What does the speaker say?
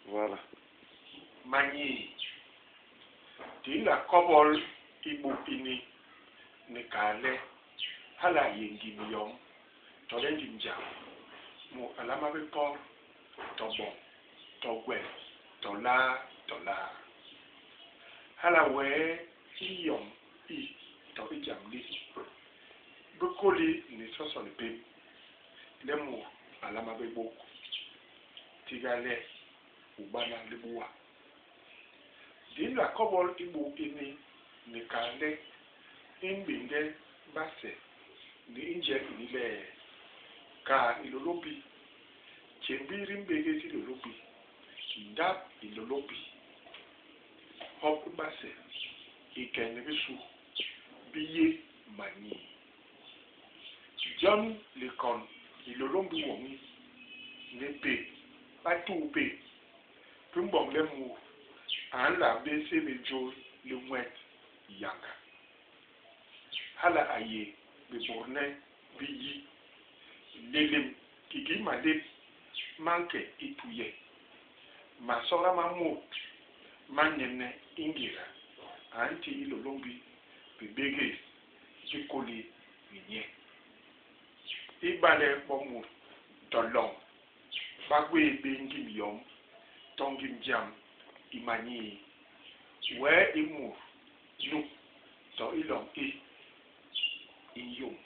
Voilà. Manyii. Di nla kobol i buk ini ni kal le hala a yé ngim yom tole ngim jam mut a nlama bé pot, to boñ, to gwel, to laa, to laa. Hala wee i yom i to i jam li, bi kôli ni soso lipém le mut a nlama bé bôk, tiga le u bana libuwa. Di nla kobol i buk ini ni kal le i mbénge base ni i njel ini le, kaa i Hilôlômbi, tjémbi di mbégés Hilôlômbi, ndap i Hilôlômbi, hop u base i ke ni bisu bi yé manyii. Jon likon Hilôlômbi woñi ni bé batuupék bi mboñ le mut a nla bé sébél jôl li Nwet yañga. Hala a yé bibôdne bi yi, nlélém kiki malép ma nke i tuye. Masoola ma mut ma nyégne i ngéda a nti Hilôlômbi bibégés bi kôli ni nye. Ibale bo mut to loñ ba gwé bé ngim yom to ngim jam i manyii, wee i mut nu to i loñ i, i nyôm.